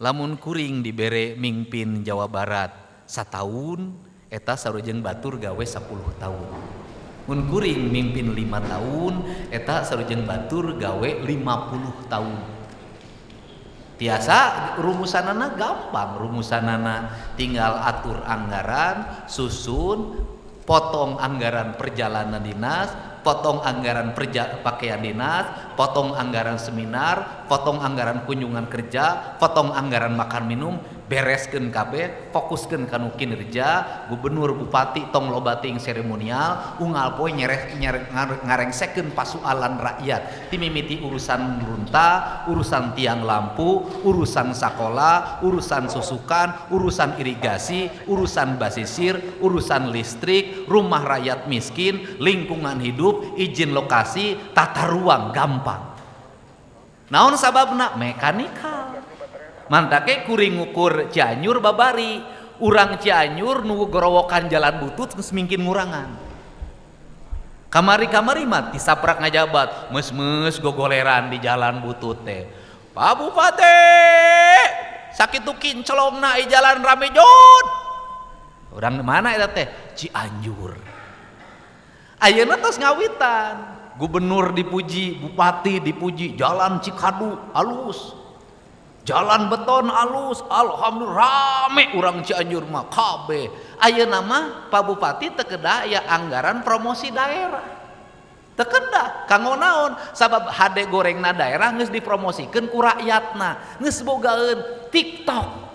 Lamun kuring dibere mingpin Jawa Barat sataun eta sarujeng batur gawe 10 tahun. Mun kuring mimpin 5 tahun eta sarujeng batur gawe 50 tahun. Tiasa rumusanana gampang, rumusanana tinggal atur anggaran, susun, potong anggaran perjalanan dinas, potong anggaran pakaian dinas, potong anggaran seminar, potong anggaran kunjungan kerja, potong anggaran makan minum, bereskeun kabeh, fokuskeun kanu kinerja, gubernur, bupati tong loba teuing seremonial, unggal poe ngarengsekeun pasualan rakyat, timimiti urusan runta, urusan tiang lampu, urusan sakola, urusan susukan, urusan irigasi, urusan basisir, urusan listrik, rumah rakyat miskin, lingkungan hidup, izin lokasi, tata ruang, gampang. Naon sababna? Mekanikal. Mantake kuring ngukur Cianjur babari, urang Cianjur nu gorowokan jalan butut geus mingkin ngurangan. Kamari-kamari mah tisaprak ngajabat, meus-meus gogoleran di jalan butut teh. Pak Bupati, sakitu kincelongna di jalan rame jod. Urang mana eta teh? Cianjur. Ayeuna tos ngawitan, gubernur dipuji, bupati dipuji, jalan Cikadu halus. Jalan beton alus, alhamdulillah rame urang Cianjur mah kabeh. Ayeuna mah Pak Bupati teu kedah aya anggaran promosi daerah. Teu kedah kanggo naon? Sabab hade gorengna daerah geus dipromosikeun ku rakyatna, geus bogaeun TikTok.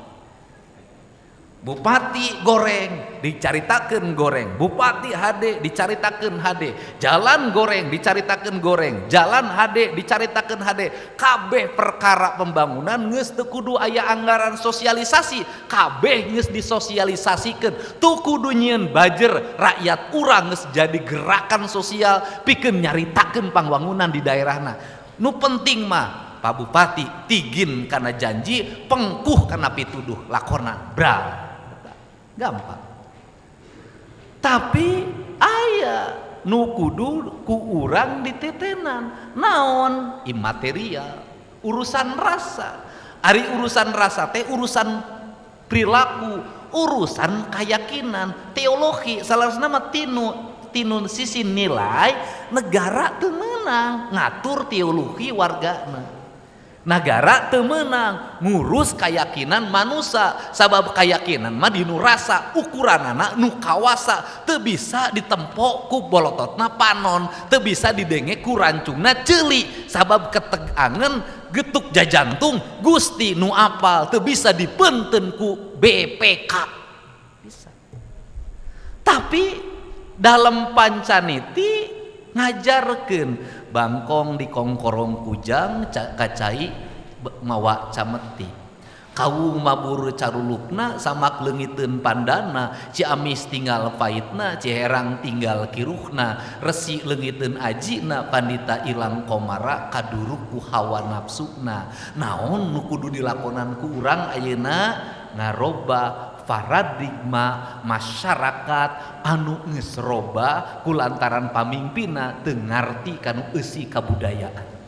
Bupati goreng dicaritakeun goreng, bupati hade dicaritakeun hade, jalan goreng dicaritakeun goreng, jalan hade dicaritakeun hade. Kabeh perkara pembangunan geus teu kudu aya anggaran sosialisasi, kabeh geus disosialisasikeun. Teu kudu nyieun bajer, rakyat urang geus jadi gerakan sosial pikeun nyaritakeun pangwangunan di daerahna. Nu penting mah Pak Bupati tigin kana janji, pengkuh kana pituduh, lakona bral. Gampang. Tapi aya nu kudu ku urang ditetenan. Naon? Imaterial, urusan rasa. Ari urusan rasa teh urusan perilaku, urusan keyakinan, teologi, salah nama tinun sisi nilai negara teu meunang ngatur teologi wargana. Negara teu meunang ngurus keyakinan manusia, sabab keyakinan mah dinu rasa, ukuranana nu kawasa, teu bisa ditempo ku bolototna panon, teu bisa didenge ku rancungna ceuli, sabab ketegangan getuk jajantung Gusti nu apal, teu bisa dipeunteun ku BPK. Bisa. Tapi dalam pancaniti ngajarkeun bangkong dikongkorong kujang kacai mawa cameti, kawung mabur carulukna samak leungiteun pandana, Ciamis tinggal paitna, Ciherang tinggal kiruhna, resi leungiteun ajina, pandita ilang komara kaduruk ku hawa nafsuna. Naon nu kudu dilakonan ku urang ayeuna? Ngaroba paradigma masyarakat anu geus roba kulantaran pamimpinna teu ngarti kanu eusi kabudayaan.